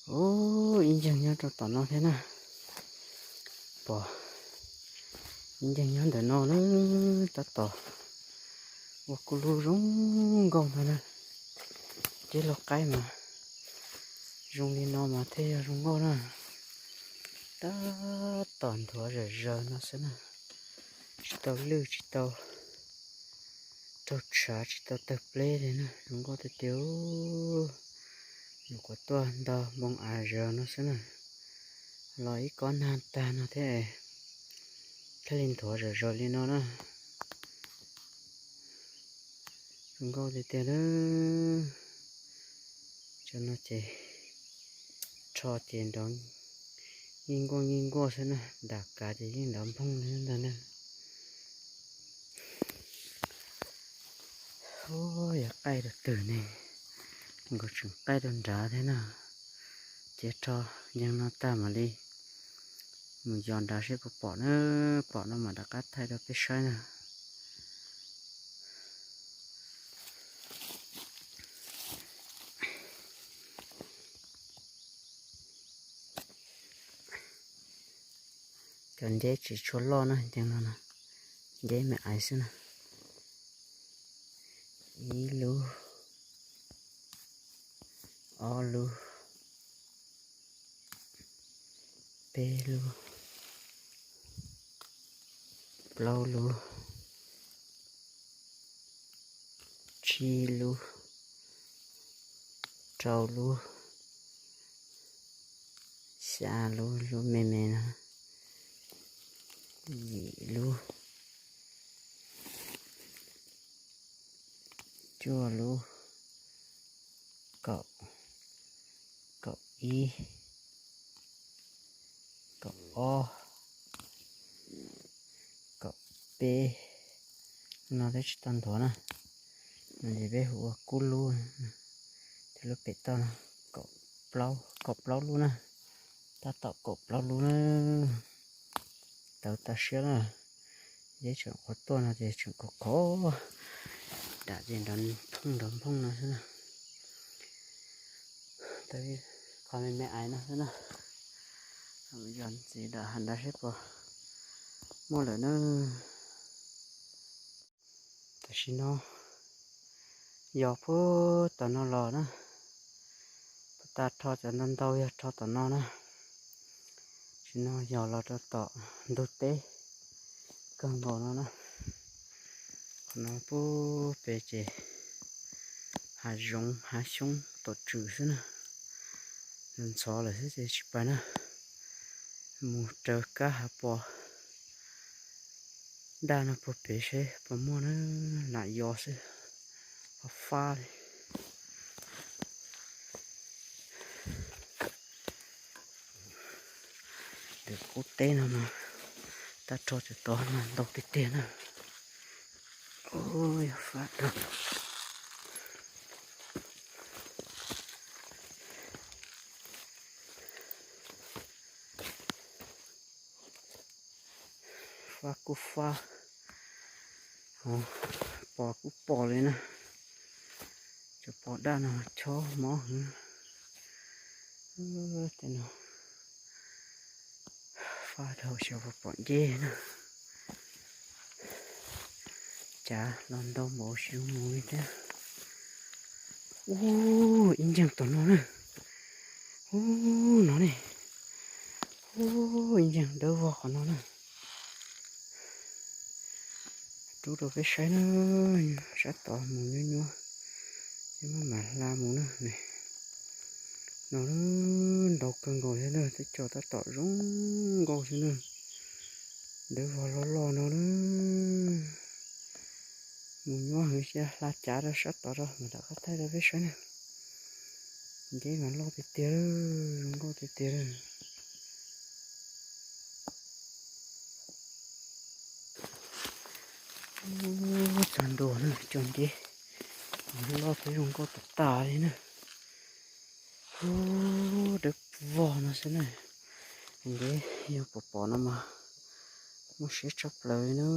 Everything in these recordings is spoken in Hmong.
Ub, ib nceeg nyob rau tom no thiab na. Pom ib nceeg nyob ntawm no na, tab tom ua kuj lub zoo nkauj ntag na. Ceb laug qaib mas zoo li no mas thiaj yog zoo nkauj na. Tab tom nthuav zawm zaws no xwb na. Tsis tau lwj, tsis tau raug tshav, tsis tau tawg pleb li na, zoo nkauj tiag tiag. Nyuam qhuav tuaj nto npoo av zawv no xwb na, los ib kob nag tag no thiab, thiaj li nthuav zawm zaws li no na. Zoo nkauj tiag tiag na. Cov no ces rho ces nrov nkuaj nkuaj nkuaj xwb na, nram kav ces yeej nrov nphooj li ntag na. Ub, yog qaij rau twg ne, nkaus tseem qaij rau nrad thiab na. Ces rho nceeg no tag mam li mus yos nrad seb puas pom na, pom no mam rov qab thaij rau peb saib na. Cov nceb tsis tshua loj na, nceeg no na, nceb me aiv xwb na. Ib lub, ob lub, peb lub, plaub lub, tsib lub, rau lub, xya lub, lub me me no, yim lub, cuaj lub, kaum, kaum ib, kaum ob, kaum peb, no twb tsis tau nthuav na. No ces peb hu ua kub lub, cov lub pem toj no, kaum plaub lub na, tab tom kaum plaub lub na. Tawv tas siab na, nceb tseem qhuav tuaj no ces tseem khov khov, dam ces nrov phooj nrov phooj no xwb na. Qhov me me aiv no xwb na. Yog ntxiv dam hav nrad seb puas muaj lawm na. Tam sim no yog puag tom no los na, puag ta rho cov ntau ntau yog rho tom no na. Tam sim no yog los rau tom ntug teb kawg nkaus no na. Qhov no puag pem ces hav zoov hav xyoob tom tswm xwb na. Ntxhov lawm xwb ces tsis pais na. Mus raws kab hav pos daj no puag pem seb puas muaj na, lam yos xwb, fab fab li. Tus qub teb no mas tab rho cov tod mas ntau tiag tiag na. Ub, yog fab rau. Fab kuj fab, pos kuj pos li na. Cov pos daj no chob mob heev. Tej no fab dhau xyov puas pom nceb na. Cav los ntau npaum xyov mus li thiab. Ub, ib ncee tom no na. Ub, no ne. Ub, ib ncee dawb vog qhov no na. Rub rau peb saib na, sab tod mus nyuab nyuab, ces maj mam hla mus na. No ntau kawg nkaus thiab na, tej co tab tom zoo nkauj xwb na. Dawb vog loj loj no na. Mus nyuab heev, cia hla cav rau sab tod rau mam rov qab thaij rau peb saib na. Nceb mas loj tiag tiag, zoo nkauj tiag tiag. Txog ntua na, cov nceb loj thiab zoo nkauj tas tas li na. Ub, dawb vog no xwb na. Nceb yog pom pom no mas muaj siab tshaj plaws li na.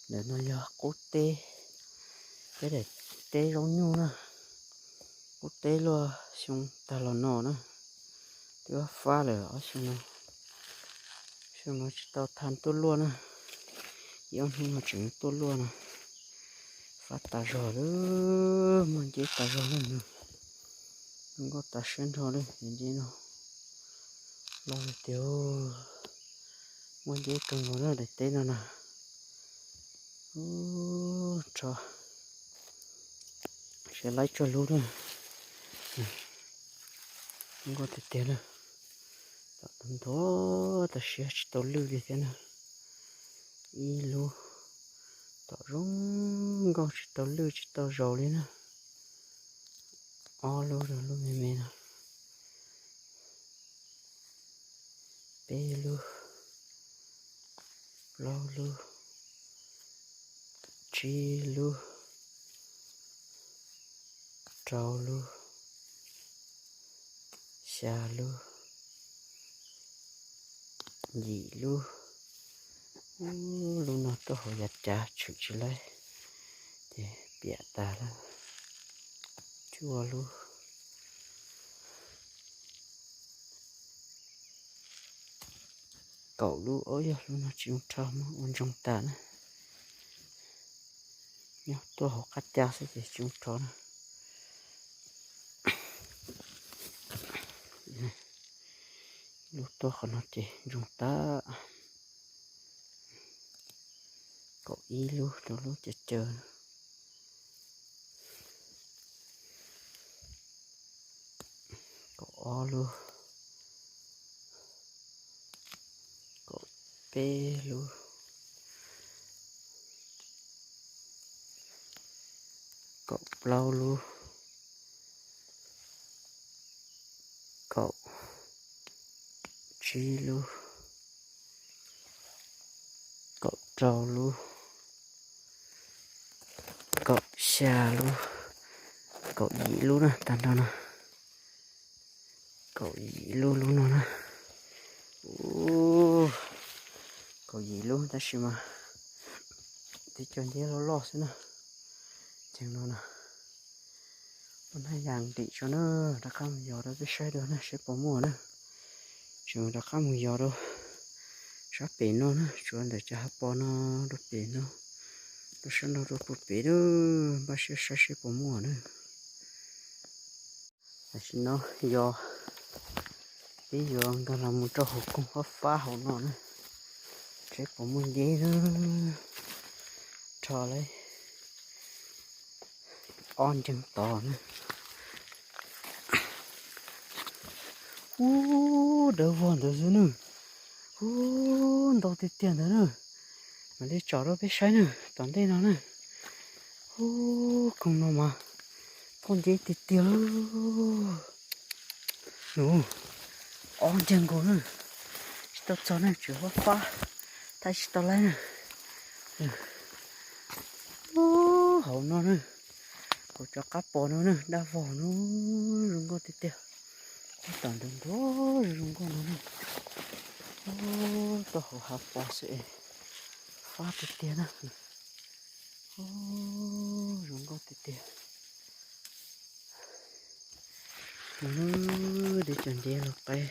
Ntawm no yog qub teb, peb daim teb zaub nyuj na. Ub, teb luaj xyoo tag los no na, twb fab lawm ob xyoo no. Xyoo no tsis tau tha tuaj luaj na, ib ob hnub no tseem tuaj luaj no. Fab tas zog lawm, muaj nceb tas zog lawm no. Zoo nkauj tas siab nrho li, nceb no loj li tiag. Muaj nceb kawg nkaus na daim teb no na. Ub, rho, siab laib tsuag lub na. Zoo nkauj tiag tiag na. Tom nthuav tas siab tsis tau lwj li thiab na. Ib lub, tom zoo nkauj tsis tau lwj tsis tau zaus li na. Ob lub rau lub me me no. Peb lub, plaub lub, tsib lub, rau lub, xya lub, yim lub. Ub, lub no tuaj hauv yav cav tshwm tsis laib, ces piam tas lawm. Cuaj lub, kaum lub, ob yog lub no tsis zoo rho, muab ua ntsoog tas na. Nyob tuaj hauv qab cav xwb ces tsis zoo rho na. Lub tuaj qhov no ces ntsoog tas. Kaum ib lub rau lub cav caw. Kaum ob lub, kaum peb lub, kaum plaub lub, kaum tsib lub, kaum rau lub, kaum xya lub, kaum yim lub na, tag nrho no. Kaum yim lub lub no na. Ub, kaum yim lub tab sis mas tib co nceb loj loj xwb na. Ces no na, ua hnab yas ntim tso na, rov qab mus yos rau peb saib dua na seb puas muaj na. Tseem rov qab mus yos rau sab pem no na, tsuav ntawm cov hav pos no rau pem no, rau sab no rau puag pem na, npaj siab saib seb puas muaj na. Tam sim no yog peb yuav nkag los mus rau hauv koog fab fab hauv no na, seb puas muaj nceb na. Rho lawm ob nceeg tod na. Ub, dawb vog ntawd xwb na. Ub, ntau tiag tiag ntawd na. Mam li tsom rau peb saib na, tom ntej no na. Ub, koog no mas poj nceb tiag tiag lauj. Nws ob nceeg nkaus na. Tsis tau txog na, tseem fab fab, thaij tsis tau laib na. Ub, hauv no na, hauv cov qab pos no na, daj vog no, zoo nkauj tiag tiag. Ub, tom ntawd nrov zoo nkauj no na. Ub, tuaj hauv hav pos xwb es fab tiag tiag na. Ub, zoo nkauj tiag tiag. No na, tib cov nceb laus qaib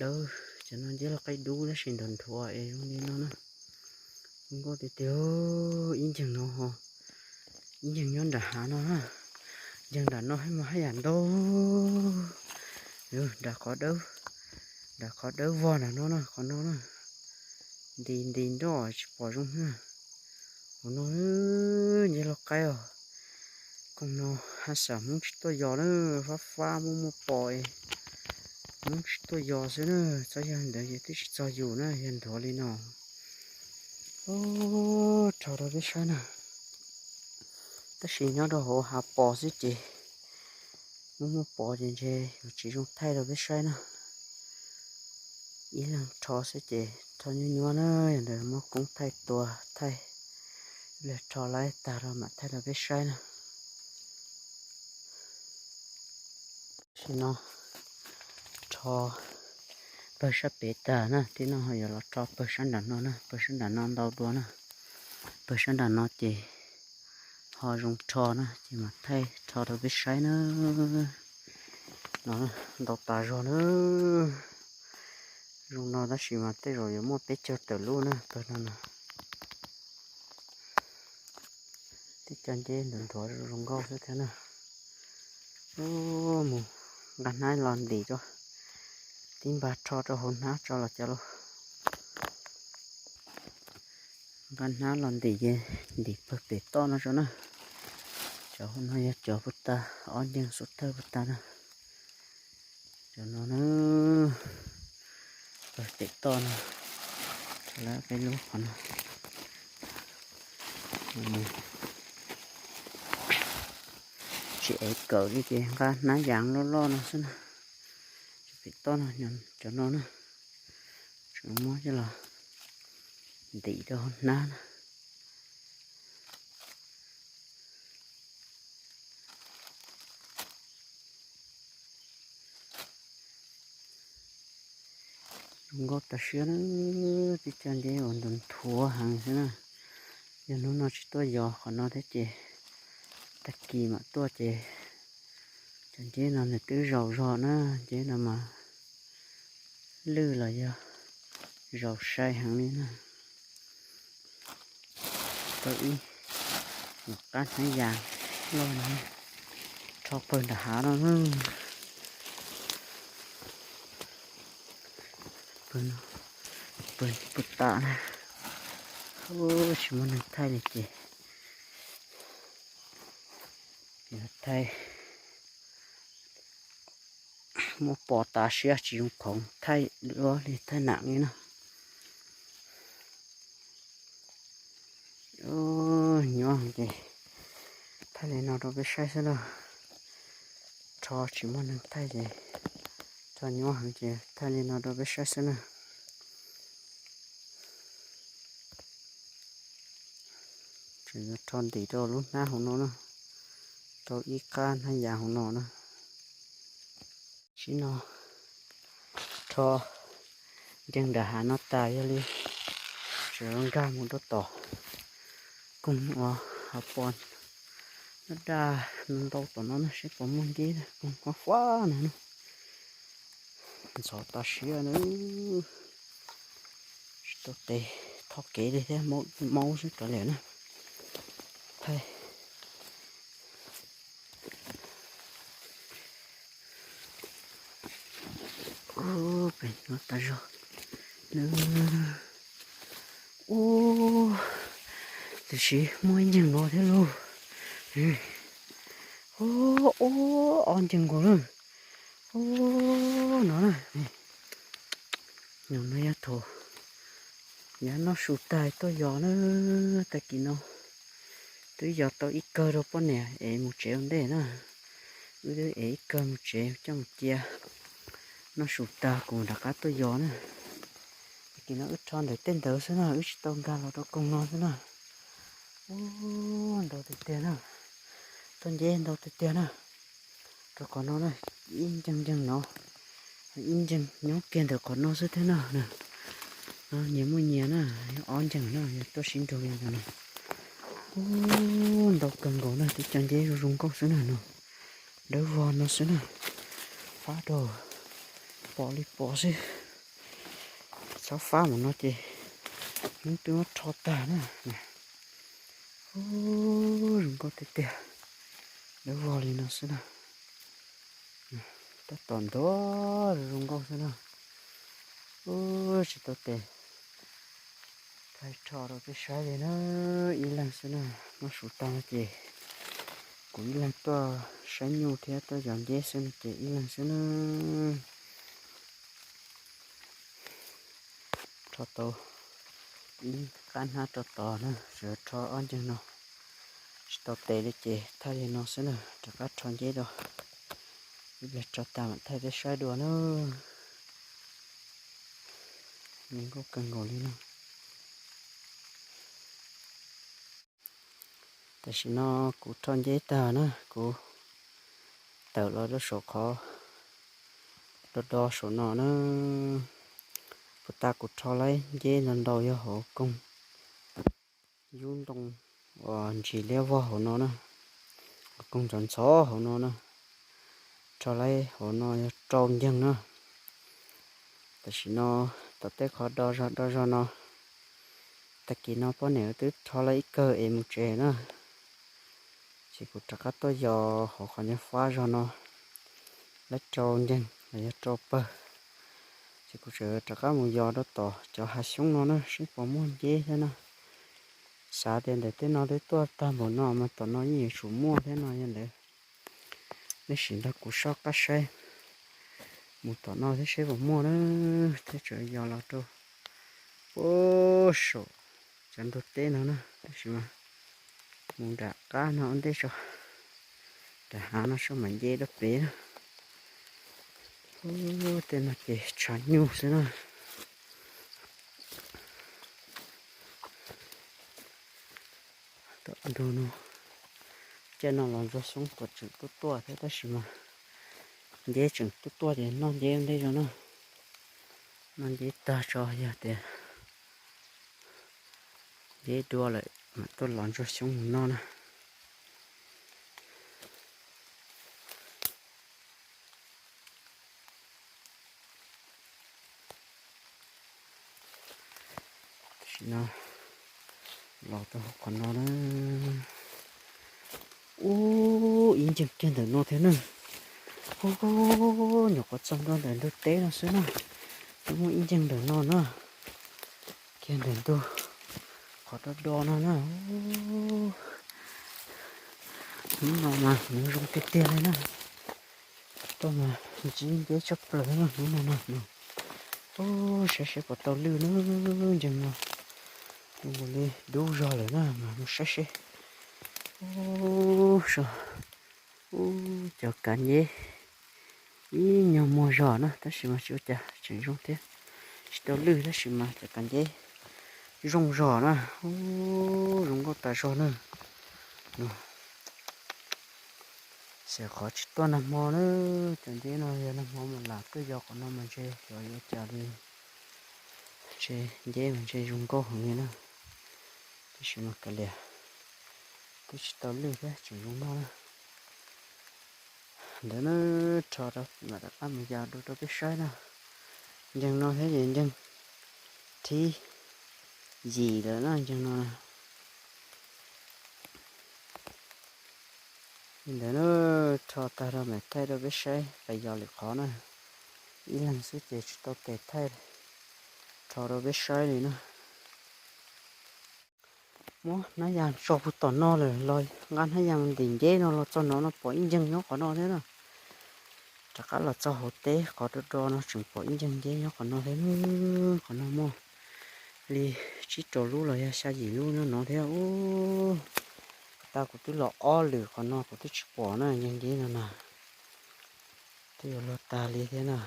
dawb, cov no nceb laus qaib dub tab sis nthuav nthuav es zoo li no na. Zoo nkauj tiag tiag. Ib nceeg no ho, ib nceeg nyob nram hav no na. Nceeg nram no haj mas haj yam ntau. Nram qhov dawb, nram qhov dawb vog nram no na, qhov no na. Nti nti nroj tsis pom zoo na. Hauv no nceb laus qaib os. Koog no haj xam Hmoob tsis tuaj yos na, fab fab muaj muaj pos es Hmoob tsis tuaj yos xwb na, txhob yog ntawd ces twb tsis txog yus na, yog nthuav li no. Rho rau peb saib na. Tab sis nyob rau hauv hav pos xwb ces muaj muaj pos ces ntshe yuav tsis zoo thaij rau peb saib na. Ib leeg rho xwb ces rho nyuaj nyuaj na, yog ntawd muab koob thaij tua thaij, ib leeg rho laib tag rau mam thaij rau peb saib na. Tam sim no rho pawg sab pem tag na, tib no ho yuav los rho pawg sab nram no na, pawg sab nram no ntau dua na. Pawg sab nram no ces Ho zoo rho na ces mam thaij rho rau peb saib na. No ntau tas zog na. Zoo no tab sis mas tej zaum yuav muaj peb caug tawm lub na pawg no na. Tib co nceb ntuav ntuav zoo nkauj xwb thiab na. Ub, mus nqa hnab los ntim tso. Tib npag rho rau hauv hnab tso los cas lauj. Nqa hnab los ntim ces ntim pawg pem toj no tso na. Cov hauv no yog cov puag ta, ob nceeg xub thawj puag ta na. Cov no na, pawg pem toj no, lawv peb lub qhov no. Tsis ev kawm li ces nqa hnab yas loj loj no xwb na. Cov pem toj no, cov no na, tseem muab coj los ntim rau hauv hnab na. Zoo nkauj tas siab na, tib co nceb uas ntxhov ntxhov heev xwb na. Yog hnub no tsis tuaj yos qhov no thiab ces tag kis mam tuaj ces cov nceb no nws twb zaus zog na, nceb no mas lwj los yog zaus sai heev li na. Tau ib qab hnab yas loj no, rho pawg nram hav no. Pawg, pawg puag ta na. Tsis muaj neeg thaij li ces thaij muab pov tas siab tsis zoo khoov thaij duab li thaij nam li na. Nyob ces thaij li no rau peb saib xwb na. Rho tsis muaj neeg thaij ces rho nyob heev ces thaij li no rau peb saib xwb na. Tseem yuav rho ntim rau lub hnab hauv no na, rau ib qab hnab yas hauv no na. Tam sim no rho nceeg nram hav no tas yog li, tseem nkag mus rau tom koog uas hav pos daj daj ntau tom no na, seb puas muaj nceb koog fab fab no na. Ntxhov tas siab na. Tsis tau tes thoj kev li thiab, maub xwb kav liam na. Thaij. Ub, pem no tas zog. Ub, tiam sis muaj ib nceeg nkaus thiab lauj. Ub, ub, ob nceeg nkaus lawm. Ub, no na. Nyuam no yog thaum yav noj su tag tuaj yos na, tag kis no twb yos tau ib kawg rau poj niam ev mus tsev ua ntej na. Wb twb ev ib kawg mus tsev coj mus cia. Noj su tag kuv rov qab tuaj yos na. Tag kis no wb rho ntawm tej ntawd xwb na, wb tsis tau nkag los rau koog no xwb na. Ub, ntau tiag tiag na. Txoj nceb ntau tiag tiag na. Rau qhov no na, ib nceeg nceeg no, ib nceeg nyob kiag ntawm qhov no xwb thiab na. No nyias muaj nyias na, ob nceeg no yog tuaj sib nrug li ntawd no. Ub, ntau kawg nkaus na, tib co nceb zoo zoo nkauj xwb na no. Dawb vog no xwb na. Fab rau pom li pom xwb. Txhob fab mus no ces hnub twb muab rho tag na. Ub, zoo nkauj tiag tiag. Dawb vog li no xwb na. Tab tom ntuav zoo nkauj xwb na. Ub, tsis tau tes thaij rho rau peb saib li na. Ib leeg xwb na, noj su tag no ces kuv ib leeg tuaj saib nyuj thiab tuaj yos nceb xwb no ces ib leeg xwb na. Rho tau ib qab hnab rau tod na, tseem rho ob nceeg no. Tsis tau tes li ces thaij li no xwb na, rov qab rho nceb dua. Ib pliag rho tag mam thaij peb saib dua na. Zoo nkauj kawg nkaus li no. Tam sim no kuv rho nceb tag na, kuv tawm los rau saum qhov do do saum no na. Puag ta kuv rho laib nceb ntau ntau yog hauv koog yub ntoo uas ntsis liab vog hauv no na, koog ntxhov ntxhov hauv no na, rho laib hauv no yog rau nceeg na. Tam sim no tom tej qhov do zog do zog no, tag kis no poj niam twb rho laib ib kawg es mus tsev na. Ces kuv rov qab tuaj yos hauv qhov nyob fab zog no, laib rau nceeg los yog rau pawg. Ces kuv tseem rov qab mus yos rau tom cov hav xyoob no na seb puas muaj nceb thiab na. Xav tias ntawm tej no twb tuaj tag npaum no mas tom no yeej yuav tsum muaj thiab no yog ntawd. Nej sim nrog kuv soj qab saib mus tom no thiab seb puas muaj na. Thiab tseem yos los rau puag saum cov ntug teb no na, tab sis mas mus nram qab no ua ntej tso, nram hav no soj mam nce rau pem na. Ub, tej no ces tshav nyuj xwb na. Tom ntug no, caij no los ntsuag xyoob kuj tseem tuaj tuaj thiab tab sis mas nceb tseem tuaj tuaj ces noj nceb ua ntej zog na. Noj nceb tag tso yog tias nceb dua lawm mam tuaj los ntsuag xyoob mus noj na. Tam sim no los rau hauv qhov no na. Ub, ib nceeg kiag ntawm no thiab na. Ub, nyuam qhuav txog ntua ntawm ntug teb no xwb na, twb muaj ib nceeg ntawm no na. Kiag ntawm ntug qhov do do no na. Hnub no mas nws zoo tiag tiag li na. Tuaj mas ntsib nceb tshaj plaws no hnub no no. Ub, saib seb puas tau lwj na, nceeg no zoo nkaus li dub zog lawm na mas mus saib seb. Ub, so, ub, cov kav nceb ib nyuag muag zog na tab sis mas tsis ua cas tseem zoo thiab. Tsis tau lwj tab sis mas cov kav nceb zoo zog na. Ub, zoo nkauj tas zog na. Xyov qhov tsis tuaj nag hmo na, cov nceb no yog nag hmo mas lam tuaj yos qhov no mas ntshe xyov yuav cas li. Ntshe nceb mas ntshe zoo nkauj heev li na. Tab sis mas kav liam, twb tsis tau lwj thiab tseem zoo noj na. Ntawd na, rho rau mam rov qab mus yos dua rau peb saib na. Nceeg no thiab ces nceeg thib yim lawm na nceeg no. Li ntawd na, rho tag rau mam thaij rau peb saib pais yos lwm qhov na. Ib leeg xwb ces tsis tau tes thaij, rho rau peb saib li na. Muab hnab yas tso puag tom no lawm los nqa hnab yas ntim nceb no los txog no no pom ib nceeg nyob qhov no thiab na. Rov qab los txog hauv teb qhov do do no tseem pom ib nceeg nceb nyob qhov no thiab. Qhov no muaj li tsib rau lub los yog xya yim lub nyob no thiab. Ub, tag kuv twb los ob lwm qhov no kuv twb tsis pom na, nceeg nceb no na. Twb yuav luag tag li thiab na.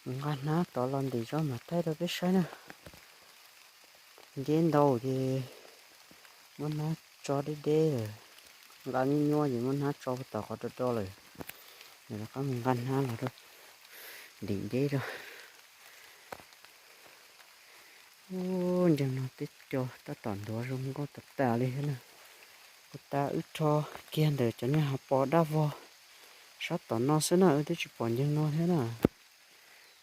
Mus nqa hnab tod los ntim tso mam thaij rau peb saib na. Nceb ntau ces muab hnab tso deb deb lawm, nqa nyuaj nyuaj ces muab hnab tso tom qhov do do lawm. Yog rov qab mus nqa hnab los rau ntim nceb rau. Ub, nceeg no teb co tab tom ntuav zoo nkauj tas tas li thiab na. Puag ta wb rho kiag ntawm cov niag hav pos daj vog sab tom no xwb na, wb twb tsis pom nceeg no thiab na.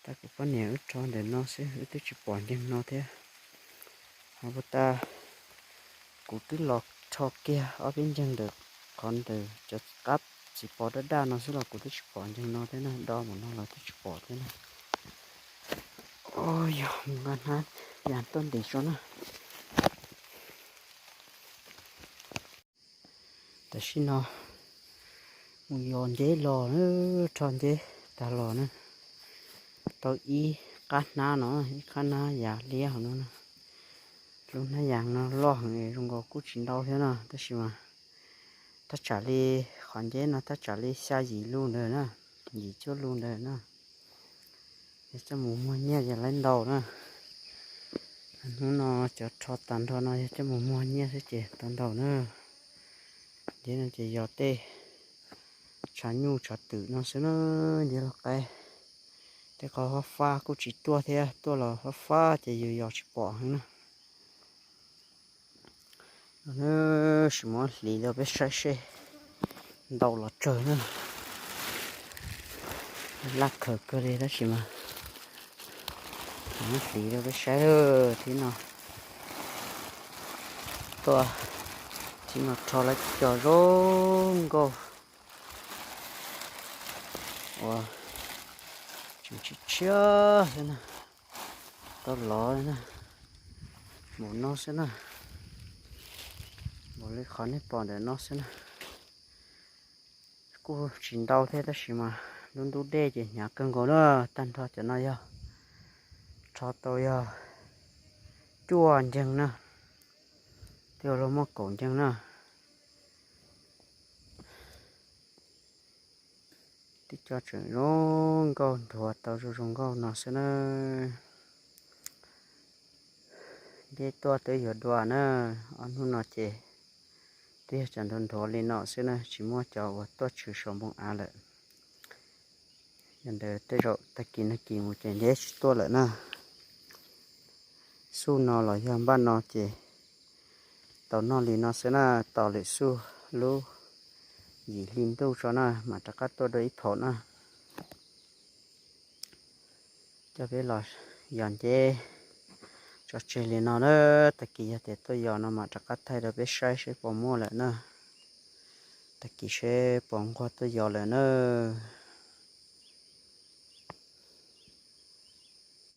Tag kuv poj niam wb rho ntawm no xwb wb twb tsis pom nceeg no thiab. Ho puag ta kuv twb los rho kiag ob peb nceeg ntawm qhov ntawm cov qab txiv pos daj daj no xwb los kuv twb tsis pom nceeg no thiab na, do mus no los twb tsis pom thiab na. Yog mus nqa hnab yas tuaj ntim tso na. Tam sim no mus yos nceb los na, rho nceb tag los na, tau ib qab hnab no, ib qab hnab yas liab hauv no na. Lub hnab yas no loj heev zoo nkaus kuj tsis ntau thiab na, tab sis mas thaj tsam li qhov nceb no thaj tsam li xya yim lub ntawd na, yim cuaj lub ntawd na. Yog coj mus muag nyiaj ces laib ntau na. Hnub no cov rho tag nrho no yog coj mus muag nyiaj xwb ces tau ntau na. Nceb no ces yog tej tshav nyuj tshav twm no xwb na, nceb loj qaib. Tej qhov fab fab kuj tsis tuaj thiab, tuaj los fab fab ces yus yos tsis pom heev na. Sim muab hliv rau peb saib seb ntau los tsawg na. Laj khaws kawg li tab sis mas muab hliv rau peb saib thib no. Tuaj thib no rho lawv cov zoo nkauj uas tseem tshiab tshiab xwb na, tau lov na, npaum no xwb na, npaum li qhov nej pom ntawm no xwb na. Kuj tsis ntau thiab tab sis mas lub ntub dej ces hnyav kawg nkaus na. Tag nrho cov no yog rho tau yog cuaj nceeg na, twb luag muaj kaum nceeg na. Tib co tseem zoo nkauj nthuav tau zoo zoo nkauj no xwb na. Deb tuaj twb yuav dua na, ob hnub no ces twb yog cov nthuav nthuav li no xwb na, tsis muaj cov uas tuaj tshwm saum npoo av lawm. Yog ntawd tej zaum tag kis nag kis mus ces deb tsis tuaj lawm na. Xuj no los yog npaj no ces tau noj li no xwb na, tos lwm xuj lub yim hli ntuj tso na mam rov qab tuaj dua ib phaum na. Coj peb los yos nceb tso tseg li no na, tag kis yog tias tuaj yos no mam rov qab thaij rau peb saib seb puas muaj lawm na. Tag kis seb puas nquag tuaj yos lawm na.